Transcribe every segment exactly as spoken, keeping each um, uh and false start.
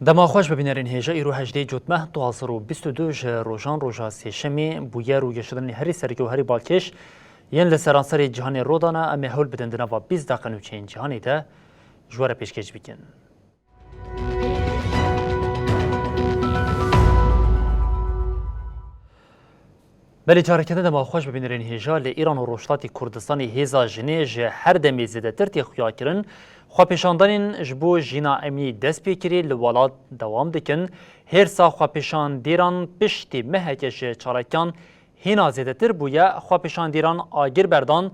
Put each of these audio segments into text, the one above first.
Dema xweş bibînerên hêja, îro hejdê Cotmeh du hazar û bîst û du ji rojan roja sêşemê bûyer û geşedanên herî sereke û herî balkêş yên li seranserê cîhanê rû dane. Em ê hewl bidin di nava bîst deqe nûçeyên cîhanê de ji we re pêşkêş bikin. Belê, careke din dema xweş bibînerên hêja. Li Îran û Rojhilatê Kurdistanê hêza jinê ji her demê zêdetir tê xuyakirin. Xwepêşandanên ji bo jîna emnî dest pê kirî li welat dewam dikin. Hêrsa xwepêşandîran piştî meheke ji çalakiyan hîna zêdetir bûye. Xwepêşandîran agir berdan,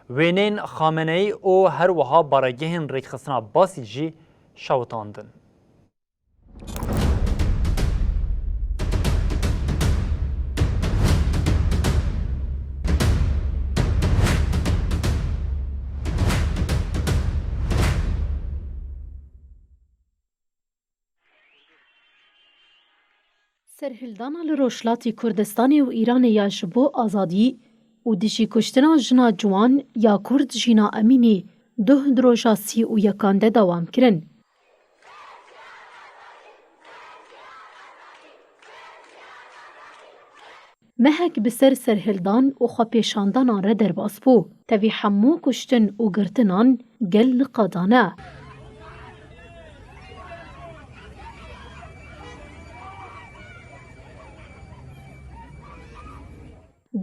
wêneyên Xameneyî û her wiha baregehên rêkxistina Basîc jî şewitandin. Serhildana li Rojhilatê Kurdistanê û Îranê ya ji bo azadî û dijî kuştina jina ciwan ya Kurd Jîna Emînî duh di roja sî û yekan de dewam kirin. Mehek bi ser serhildan û xwepêşandanan re derbas bû. Tevî hemû kuştin û girtinan gel li qada ne.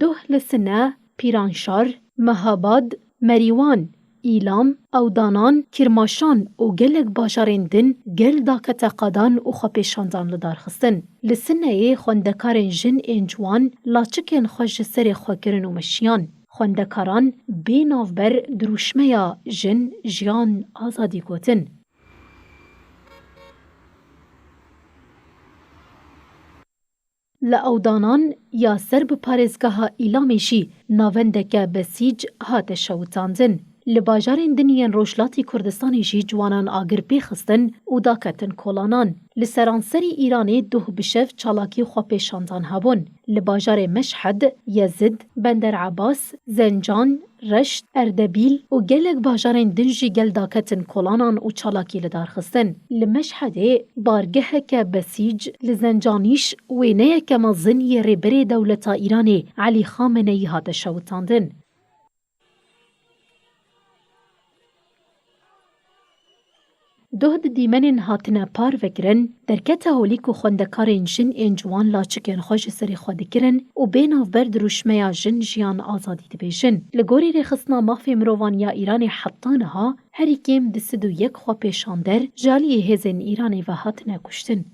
Duh li Sine, Pîranşar, Mehabad, Merîwan, Îlam, Ewdanan, Kîrmaşan û gelek bajarên din gel dakete qadan û xwepêşandan li dar xistin. Li Sineyê xwendekarên jin ên ciwan laçikên xwe ji serê xwe kirin û meşiyan. Xwendekaran bê navber dirûşmeya Jin, Jiyan, Azadî gotin. Li Ewdanan ya ser bi parêzgeha Îlamê jî navendeke Besîc hate şewitandin. Li bajarên din yên Rojhilatê Kurdistanê jî ciwanan agir pê xistin û daketin kolanan. Li seranserî Îranê duh bi şev çalakî xwepêşandan hebûn. Li bajarê Meşhed, Yezid, Bender Ebas, Zencan, Reşt, Erdebîl û gelek bajarên din jî gel daketin kolanan û çalakî li dar xistin. Li Meşhedê bargeheke Besîc, li Zencanîş wêneyeke mezin yê rêberê dewleta Îranê Elî Xameneyî hate şewitandin. Doh di dîmenên hatine parvekirin, derkete holî ku xwendekarên jin ên ciwan laçikên xwe ji serê xwe dikirin û bê navber dirûşmeya Jin, Jiyan, Azadî dibêjin. Li gorî Rêxistina Mafê Mirovan ya Îranê heta niha herî kêm du sed û yek xwepêşander ji aliyê hêzên Îranê ve hatine kuştin.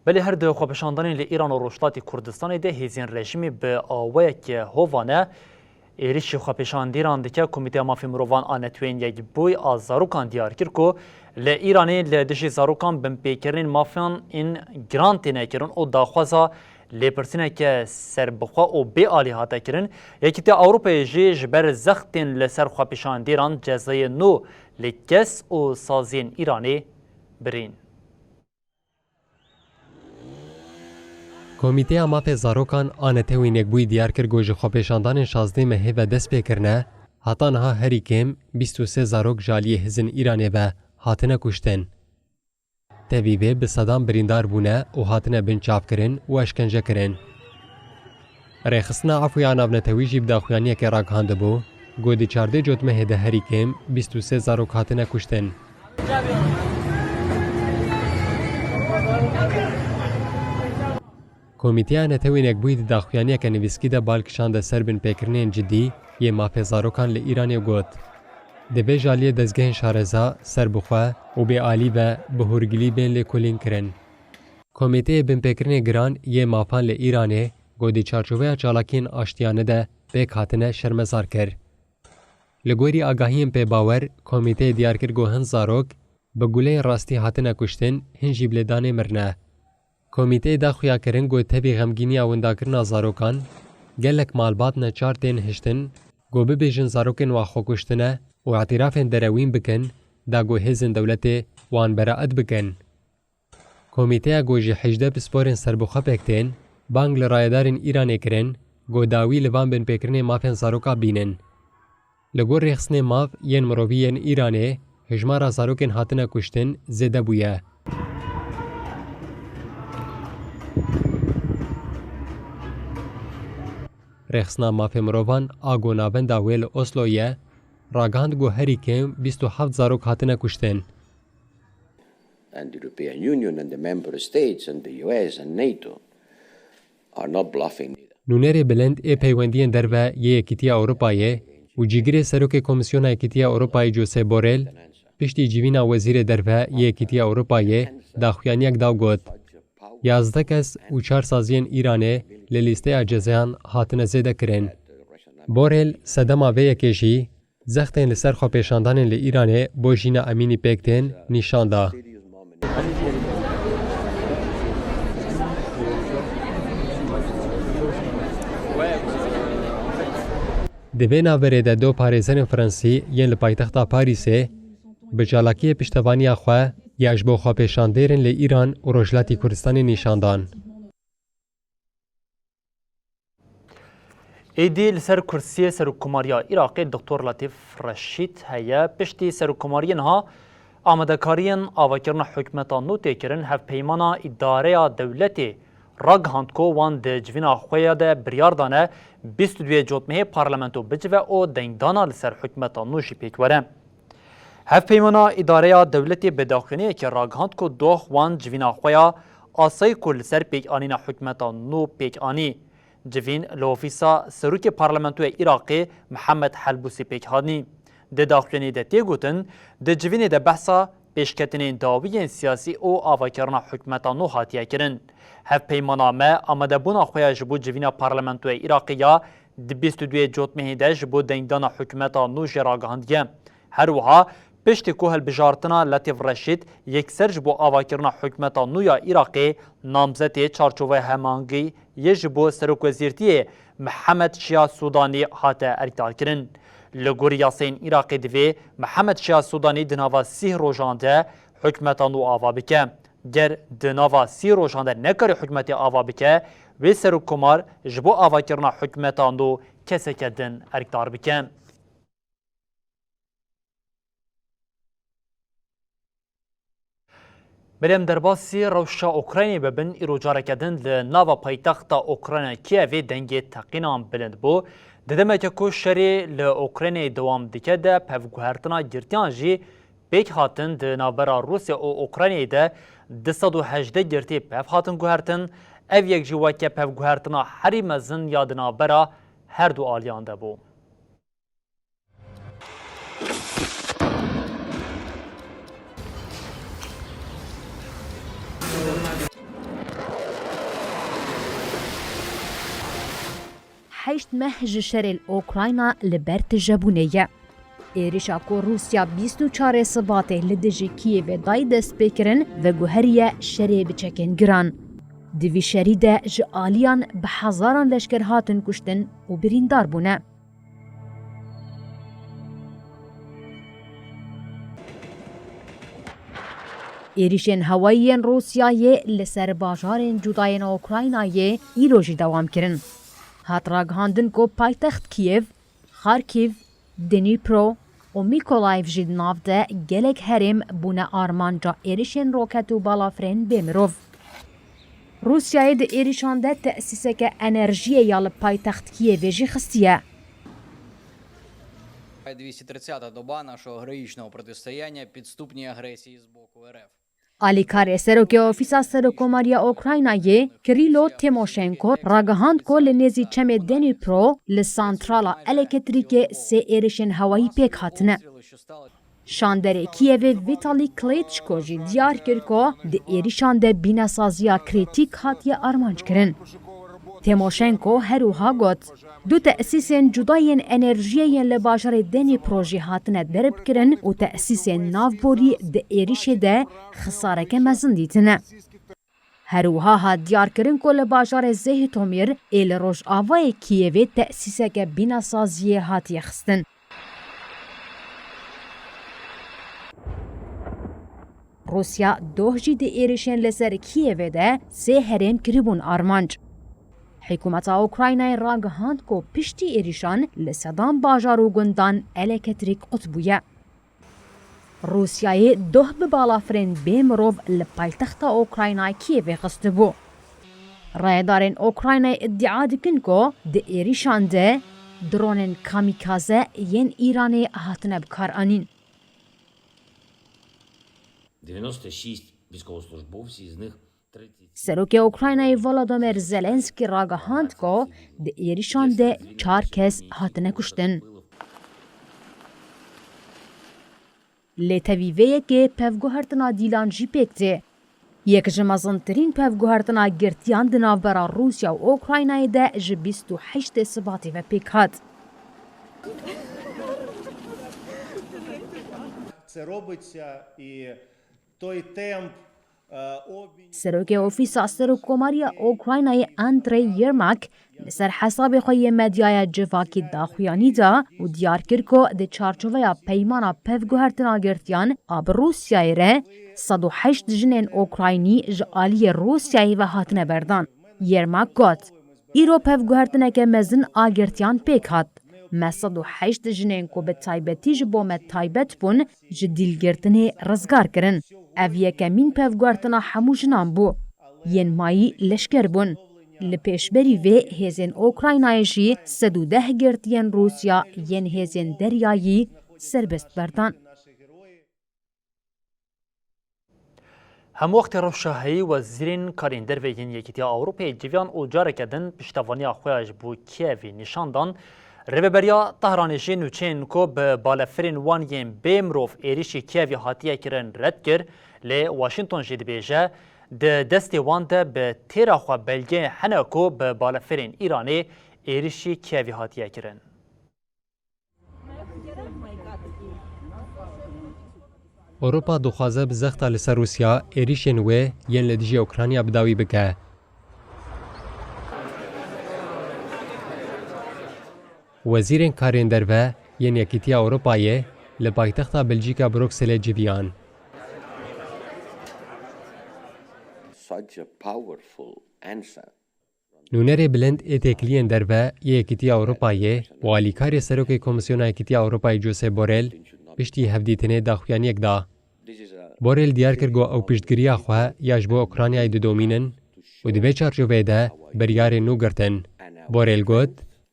Belê her du xwepêşandanên li Îran û Rojhilatê Kurdistanê de hêzên rejîmê bi awayeke hovane êrişî xwepêşandîran dike. Komîteya Mafê Mirovan a Neteweyên Yekbûyî a Zarokan diyar kir ku li Îranê li dijî zarokan binpêkirinên mafan ên giran têne kirin û daxwaza lêpirsîneke serbixwe û bê alî hate kirin. Yekîtiya Ewropayê jî ji ber zextên li ser xwepêşandîran cezayê nû li kes û saziyên Îranê birîn. Komîteya Mafê Zarokan a Netewên Yekbûyî diyar kir ku ji xwepêşandanên şazdeh mehê ve dest pê kirine, heta niha herî kêm bîst û sê zarok ji aliyê hêzên Îranê ve hatine kuştin. Tevî vê bi sedan birîndar bûne û hatine binçavkirin û eşkencekirin. Rêxistina Efû ya Navnetewî jî bi daxuyaniyekê ragihandibû ku di çardeh Cotmehê de herî kêm bîst û sê zarok hatine kuştin. Komîteya Netewên Yekbûyî di daxuyaniyeke nivîskî de bal kişande ser binpêkirinên cidî yê mafê zarokan li Îranê û got, Divê ji aliyê dezgehên şareza, serbixwe û bêalî ve bi hûrgilî bên lêkolînkirin. Komîteyê Binpêkirinê Giran yê Mafan li Îranê, ku di çarçoveya çalakiyên aştiyane de pêk hatine, şermezar kir. Li gorî agahiyên pêbawer, komîteyê diyar kir ku hin zarok bi guleyên rastî hatine kuştin, hin jî bi lêdanê mirine. Komîteyê da xuyakirin ku tevî xemgîniya windakirina zarokan, gelek malbat neçar tên hiştin ku bibêjin zarokên wan xwe kuştine û îtirafên derewîn bikin, da ku hêzên dewletê wan beraet bikin. Komîteya ku ji hejdeh pisporên serbixwe pêk tên, bang li rayedarên Îranê kirin ku dawî li van binpêkirinê mafên zaroka bînin. Li gor rêxistinên maf yên mirovî yên Îranê, hijmara zarokên hatine kuştin zêde bûye. Rêxistina mafê mirovan a ku navenda wê li Oslo ye, ragihand ku herî kêm bîst û heft zarok hatine kuştin. And the European Union and the member states and the U S and NATO are not bluffing either. Nûnerê bilind ê peywendiyên derve yê Yekîtiya Ewropayê û cîgirê Serokê Komîsyona Yekîtiya Ewropayê Josep Borrell piştî civîna Wezîrê Derve yê Yekîtiya Ewropayê daxuyaniyek da û got, yazdeh kes û çar saziyên Îranê li lîsteya cezayan hatine zêde kirin. Borrell sedema vê yekê jî zextên li ser xwepêşandanên li Îranê bo Jîna Emînî pêk tên nîşan da. Di vê navberê de du parêzerên Fransî yên li paytexta Parîsê bi çalakiyê piştevaniya xwe ya ji bo xwepêşandêrên li Îran û Rojhilatî Kurdistanê nîşan dan. Êdî li ser kursiyê Serokkomariya Iraqê Doktor Letîf Reşîd heye. Piştî Serokkomariyê niha amadekariyên avakirina hikûmeta nû tê kirin, Hevpeymana Îdareya Dewletê ragihand ku wan di civîna xwe ya de biryar dane bîst û duyê Cotmehê parlamento bicive û dengdana li ser hikûmeta nû jî pêk were. Hevpeymana Îdareya Dewletê bi daxuyaniyekê ragihand ku doh wan civîna xwe ya asayî ku li ser pêkanîna hikûmeta nû pêk anî, civîn li ofîsa Serokê Parlamentoya Iraqê Mihemed Helbûsî pêk hanî. Di daxuyaniyê de tê gotin, di civînê de behsa pêşketinên dawî yên siyasî û avakirina hikûmeta nû hatiye kirin. Hevpeymana me amadebûna xwe ya ji bo civîna Parlamentoya Iraqê ya di bîst û duyê Cotmehê de ji bo dengdana hikûmeta nû jê ragihandiye. Her wiha, piştî ku hilbijartina Letîf Reşîd yekser ji bo avakirina hikûmeta nû ya Iraqê namzetê çarçoveya hemahengî yê ji bo serokwezîrtiyê Mihemed Şiya Sûdanî hate erkdarkirin. Li gorî yasayên Iraqê divê Mihemed Şiya Sûdanî di nava sîh rojan de hikûmeta nû ava bike. Ger di nava sîh rojan de nekare hikûmetê ava bike, wê serokkomar ji bo avakirina hikûmeta nû keseke din erkdar bike. Berê em derbasî rewşa Ukraynayê bibin, îro careke din li nava paytexta Ukrayna Kîevê dengê teqînan bilind bû. Di demeke ku şerê li Ukraynayê dewam dike de pevguhertina girtiyan jî pêk hatin. Di navbera Rûsya û Ukraynayê de du sed û hejdeh girtî pev hatin guhertin. Ev yek jî weke pevguhertina herî mezin ya di navbera her du aliyan de bû. Heşt meh ji şerê li Ukrayna li ber tijebûnê ye. Êrişa ku Rûsya bîst û çarê Sibatê li dijî Kîevê dayî destpêkirin, veguheriye şerê bi çekên giran. Di vî şerî de ji aliyan bi hezaran leşker hatin kuştin û birîndar bûne. Êrîşên hewayî yên Rûsyayê li ser bajarên cuda yên Ukraynayê îro jî dewam kirin. Hat ragihandin ku paytext Kîev, Xarkîv, Dnîpro û Mîkolayv jî di nav de gelek herêm bûne armanca êrişên roket û balafirên bêmirov. Rûsyayê di êrişan de tesîseke enerjiyê ya li paytext Kîevê jî xistiye. Двісті тридцята доба нашого героїчного протистояння підступній агресії з боку Р Ф. Alîkarê serokê Ofîsa Serokkomariya Ukraynayê, Kirîlo Timoşenko, ragihand ku li nêzî çemê Dnîpro li santrala elektrîkê sê êrişên hewayî pêk hatine. Şanderê Kiyevê Vitali Klitschko jî diyar kir ku di êrîşan de bînesaziya krîtîk hatiye armanc kirin. Timoşenko her wiha got, du tesîsên cuda yên enerjiyê yên li bajarê Dnîpro jî hatine derbkirin û tesîsên navborî di êrîşê de xisareke mezin dîtine. Her wiha hat diyarkirin ku li bajarê Zêhitomîr ê li rojavayê Kiyevê tesîseke bînesaziyê hatiye xistin. Rûsya doh jî di êrişên li ser Kiyevê de sê herêm kiribûn armanc. Hikûmeta Ukraynayê ragihand ku piştî êrişan li sedan bajar û gundan elektrîk qut bûye. Rûsyayê doh bi balafirên bê mirov li paytexta Ukraynayê Kiyevê xistibû. Rayedarên Ukraynayê îdia dikin ku di êrişan de dronên kamîkaze yên Îranê hatine bikaranîn. Девяносто шість військовослужбовців, з них тридцять Serokê Ukraynayê Volodymyr Zelenskiy ragihand ku di êrişan de çar kes hatine kuştin. Lê tevî vê yekê pevguhertina dîlan jî pêk tê. Yek ji mezintirîn pevguhertina girtiyan di navbera Rûsya û Ukraynayê de ji bîst û heştê Sibatê ve pêk hat. Це робиться і той темп, е, обмінів. Serokê Ofîsa Serokkomariya Ukraynayê Andrei Yermak li ser hesabê xwe yê medyaya civakî daxuyanî da û diyar kir ku di çarçoveya peymana pevguhertina girtiyan a bi Rûsyayê re sed û heşt jinên Ukraynî ji aliyê Rûsyayê ve hatine berdan. Yermak got, Îro pevguhertineke mezin a girtiyan pêk hat. Me sed û heşt jinên ku bi taybetî ji bo me taybet bûn, ji dîlgirtinê rizgar kirin. Ev yekemîn pevguhertina hemû jinan bû. Yên mayî leşker bûn. Li pêşberî vê hêzên Ukraynayê jî sed û deh girtiyên Rûsya yên hêzên deryayî serbest berdan. Hemwextê rewşa heyî wezîrên karên derve yên Yekîtiya Ewropayê civîyan û careke din piştevaniya xwe ya ji bo Kiyevê nîşan dan. Rêveberiya Tehranê jî nûçeyên ku bi balefirên wan yên bê mirov êrîşî Kiyevê hatiye kirin red kir, lê Washington jî dibêje, di destê wan de bi têra xwe belgeyê hene ku bi balefirên Îranê êrîşî Kiyevê hatiye kirin. Ewropa dixwaze bi zexta li ser Rûsya êrîşên wê yên li dijî Ukrayna bi dawî bike. Wezîrên karên derve yên Yekîtiya Ewropayê li paytexta Belcîka Brukselê civiyan. Such a powerful answer. Nûnerê bilind ê têkiliyên derve yê Yekîtiya Ewropayê û alîkarê Serokê Komîsyona Yekîtiya Ewropayê Josep Borrell piştî hevdîtinê daxuyaniyek da. Borrell diyar kir ku ew piştgiriya xwe ya ji bo Ukraynayê didomînin û di vê çarçoveyê de biryarên nû girtin. Borrell got,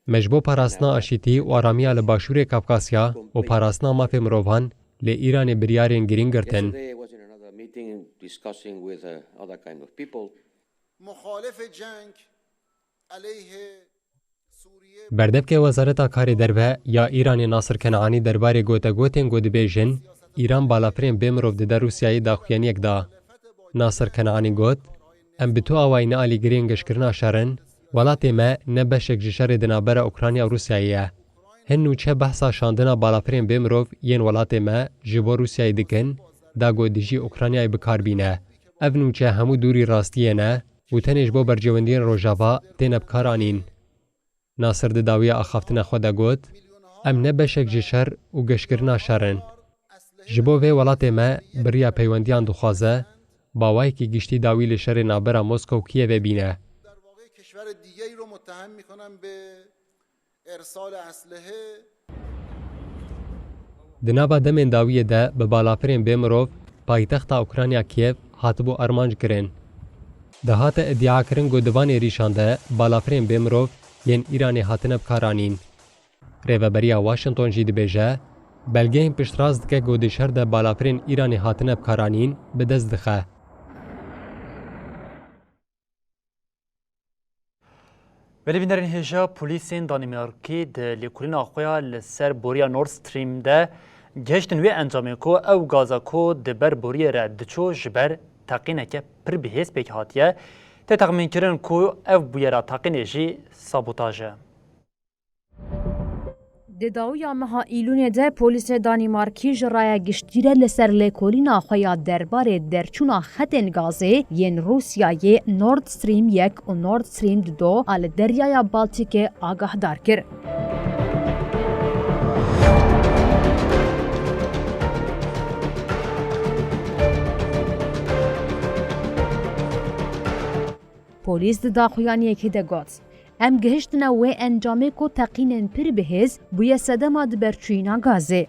Me ji bo parastina aşîtî û aramiya li Başûrê Kafkasya û parastina mafê mirovan li Îranê biryarên girîng girtin. Yesterday I was in another meeting discussing with, uh, other kind of people. Muxalifê ceng aleyhê Sûriye. Berdevkê Wezareta Karê Derve ya Îranê Nasir Kenaanî derbarê gotegotên ku dibêjin Îran balafirên bê mirov dide Rûsyayê daxuyaniyek da. Nasir Kenaanî got, Em bi tu awayî ne alîgirên geşkirina şer in, welatê me ne beşek ji şerê di navbera Ukrayna û Rûsyayê ye. Hin nûçe behsa şandina balafirên bê mirov yên welatê me ji bo Rûsyayê dikin, da ku dijî Ukraynayê bi kar bîne. Ev nûçe hemû dûrî rastiyê ne û tenê ji bo berjewendiyên Rojava têne bi kar anîn. Nasir di dawiya axaftina xwe de got, Em ne beşek ji şer û geşkirina şer in. Ji bo vê welatê me bi riya peywendiyan dixwaze, bi awayekî giştî dawî li şerê navbera Moska û Kiyevê bîne. در واقع کشور دیگری رو متهم می‌کنن به ارسال اسلحه. Di nava demên dawiyê de bi balafirên bê mirov paytexta Ukrayna Kiev hatibû armanc kirin. Dihate îdiakirin ku di van êrîşan de balafirên bê mirov yên Îranê hatine bikaranîn. Rêveberiya Washington jî dibêje, belgeyên piştrast dike ku di şer de balafirên Îranê hatine bikaranîn bi dest dixe. Belê bînerên hêja, polîsên Danîmarkî di lêkolîna xwe ya li ser boriya Nord Stream de Gihiştin wê encamê ku ew gaza ku di ber boriyê re diçû ji ber teqîneke pir bihêz pêk hatiye, tê texmînkirin ku ev bûyera teqînê jî sabotaj e. Di dawiya meha Îlûnê de polîsê Danîmarkî ji raya giştî re li ser lêkolîna xwe ya derbarê derçûna xetên gazê yên Rûsyayê Nord Stream yek û Nord Stream du a li Deryaya Baltîkê agahdar kir. Polîs di daxuyaniyekê de got, "Em gihiştine wê encamê ku teqînên pir bihêz bûye sedema diberçûyîna gazê."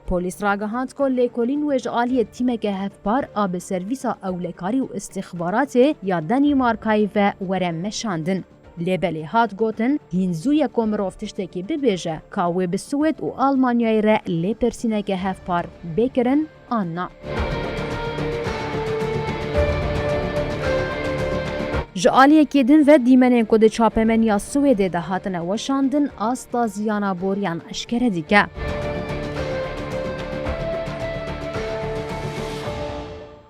Polîs ragihand ku lêkolîn wê ji aliyê tîmeke hevpar a bi Servîsa Ewlekarî û Îstîxbaratê ya Danîmarkayê ve were meşandin. Lê belê hat gotin, hîn zû ye ku mirov tiştekî bibêje, ka wê bi Swêd û Almanyayê re lêpirsîneke hevpar bê kirin an na. Ji aliyekê din ve dîmenên ku di çapemeniya Swêdê de hatine weşandin, asta ziyana boriyan eşkere dike.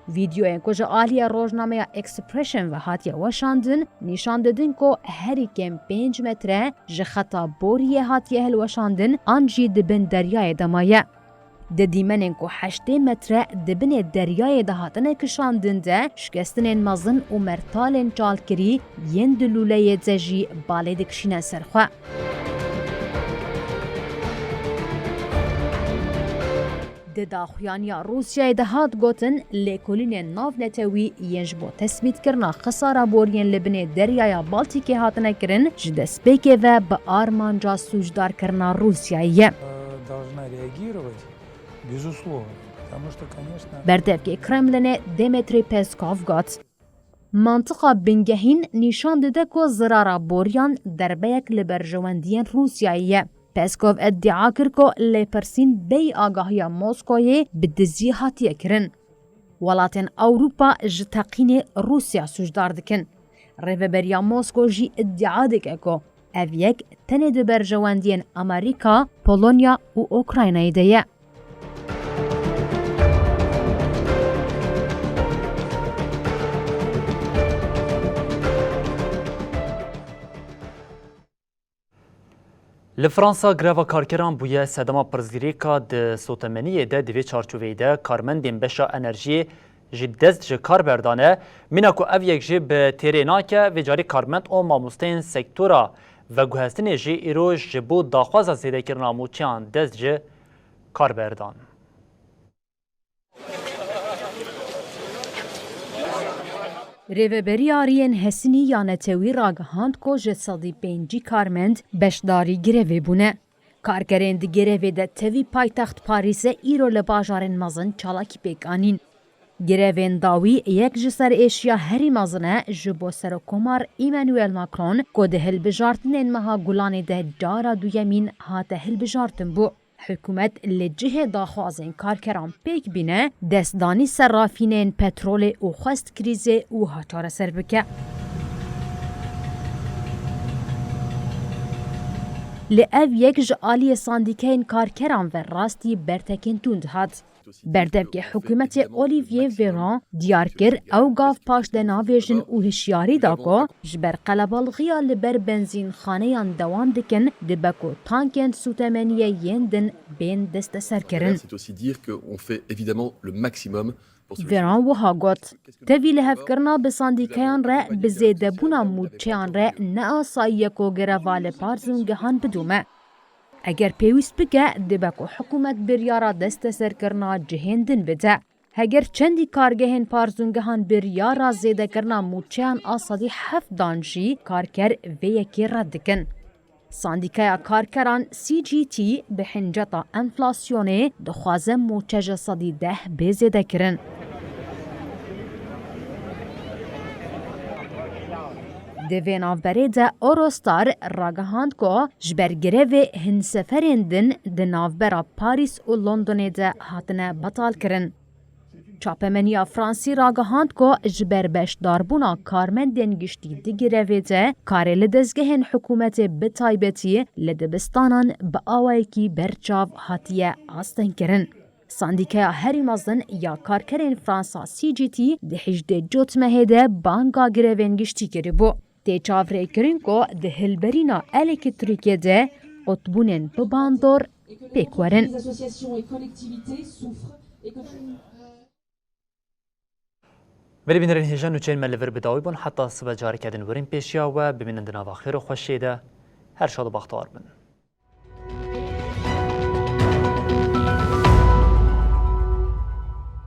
Vîdeoyên ku ji aliyê rojnameya Expression ve hatiye weşandin, nîşan didin ku herî kêm pênc metre ji xeta boriyê hatiye hilweşandin an jî di bin deryayê de maye. Di dîmenên ku heştê metre di binê deryayê de hatine kişandin de, şikestinên mezin û mertalên çalkirî yên di lûleyê de jî balê dikişîne ser xwe. Di daxuyaniya Rûsyayê de hat gotin, lêkolînên navnetewî yên ji bo tesbîtkirina xisara boriyên li binê Deryaya Baltîkê hatine kirin, ji destpêkê ve bi armanca sûcdarkirina Rûsyayê ye. Э, должна реагировать, безусловно, потому что, конечно. Berdevkê Kremlinê Dmitry Peskov got, "Mantiqa bingehîn nîşan dide ku zirara boriyan derbeyek li berjewendiyên Rûsyayê ye." Peskov îdia kir ku lêpirsîn bêyî agahiya Moskoyê bi dizî hatiye kirin. Welatên Ewropa ji teqînê Rûsya sûcdar dikin. Rêveberiya Mosko jî îdia dike ku ev yek tenê di berjewendiyên Amerîka, Polonya û Ukraynayê de ye. Li Fransa greva karkeran bûye sedema pirsgirêka di sotemeniyê de. Di vê çarçoveyê de karmendên beşa enerjiyê jî dest ji kar berdane. Mîna ku ev yek jî bi têrê nake, vê carî karmend û mamosteyên sektora veguhestinê jî îro ji bo daxwaza zêdekirina mûçeyan dest ji kar berdan. Rêveberiya Riyên Hesinî ya Netewî ragihand ku ji sedî pêncî karmend beşdarî grevê bûne. Karkerên di grevê de tevî paytext Parîsê îro li bajarên mezin çalakî pêk anîn. Grevên dawî yek ji ser êşiya herî mezin e ji bo Serokkomar Emmanuel Macron ku di hilbijartinên meha Gulanê de cara duyemîn hate hilbijartin bû. Hikûmet li cihê daxwazên karkeran pêk bîne, destdanî ser rafînên petrolê û xwest krîzê wiha çareser bike. Li ev yek ji aliyê sandîkeyên karkeran ve rastî bertekên tund hat. Berdevkê hikûmetê Olivier Véran diyar kir, ew gav paş de navêjin û hişyarî da ku ji ber qelebalxiya li ber benzînxaneyan dewam dikin, dibe ku tankên sûtemeniyê yên din bên desteserkirin. C'est aussi dire qu'on fait évidemment le maximum pour ce Veran wiha got, "Tevî lihevkirina bi sandîkeyan re bi zêdebûna mûçeyan re ne asayî ye ku greva li parzûngehan bidome. Eger pêwîst bike, dibe ku hikûmet biryara desteserkirina cihên din bide. Heger çendî kargehên parzûngehan biryara zêdekirina mûçeyan a sedî heft dan jî, karker vê yekê red dikin." Sandîkaya Karkeran C G T bi hinceta enflasyonê dixwaze mûçe ji sedî deh bê zêdekirin. Di vê navberê de Eurostar ragihand ku ji ber grevê hin seferên din di navbera Parîs û Londonê de hatine betalkirin. Çapemeniya Fransî ragihand ku ji ber beşdarbûna karmendên giştî di grevê de karê li dezgehên hikûmetê bi taybetî li dibistanan bi awayekî berçav hatiye astengkirin. Sendîkeya herî mezin ya karkerên Fransa C G T di hejdê Cotmehê de banga grevên giştî kiribû. Tê çavrêkirin ku di hilberîna elektrîkê de qutbûnên bi bandor pêk werin. Belê bînerên hêja, nûçeyên me li vir bi dawî bûn, heta sibe careke din werin pêşiya we, bimînin di nava xêr û xweşiyê de, her şad û bextewar bin.